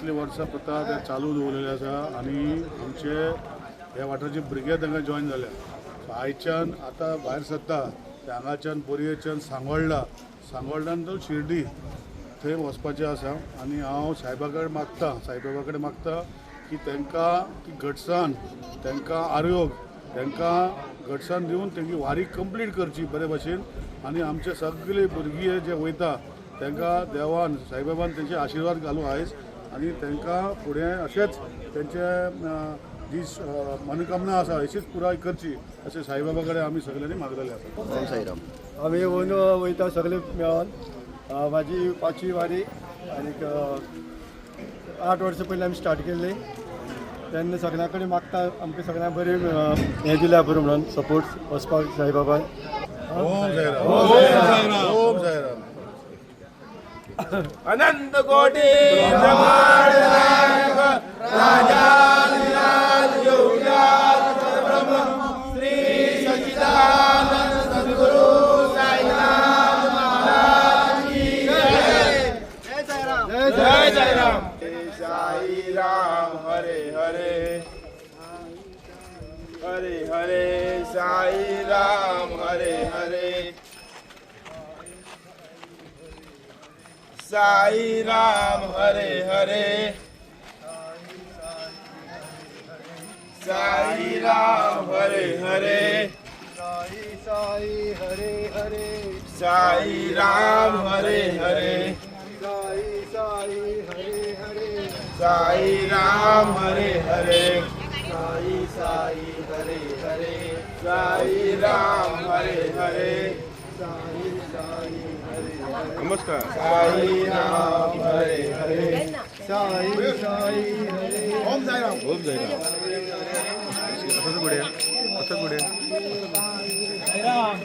कितली वर्सां प्रथा ते चालू दवरलेले आसा आनी आमचे ह्या वाठाराचे भुरगे तांकां जॉयन जाल्या. सो आयच्यान आतां भायर सरता ते हांगाच्यान बोरयेच्यान सांगोळडा, सांगोळडान तो शिर्डी थंय वचपाचें आसा. आनी हांव सायबा कडेन मागता, साईबाबा कडेन मागता की तांकां ती घटसाण, तांकां आरोग्य, तांकां घटसाण दिवन तेंची वारी कंप्लीट करची बरे भाशेन. आनी आमचे सगळे भुरगीं जे वयता तांकां देवान साईबाबान तेंचे आशिर्वाद घालूं आयज आनी तांकां फुडें अशेंच तेंचे जी मनोकामना आसा अशीच पुराय करची अशें साईबाबा कडेन आमी सगळ्यांनी मागलेलें आसा. ओम साईराम. आमी येवन वयता सगळे मेळोन. म्हाजी पांचवी वारी आनीक 8 वर्सां पयलीं आमी स्टार्ट केल्ली. तेन्ना सगळ्यां कडेन मागता आमकां सगळ्यांक बरी हें दिल्या बरें म्हणून सपोर्ट वचपाक साईबाबान. ओम साईराम, ओम साईराम, ओम साईराम. अनंत कोटी श्री सच्चिदानंद सद्गुरु साईनाथ महाराज की जय. जय साईराम. साई राम हरे हरे हरे हरे साई राम हरे हरे साई राम हरे हरे साई राम हरे हरे साई साई हरे हरे साई राम हरे हरे साई साई हरे हरे साई राम हरे हरे साई साई हरे हरे साई राम हरे हरे साई साई हरे हरे. नमस्कार. साई राम हरे हरे साई साई हरे. ओम साईराम. ओम साईराम. असंच पुढे, असं पुढे. राम.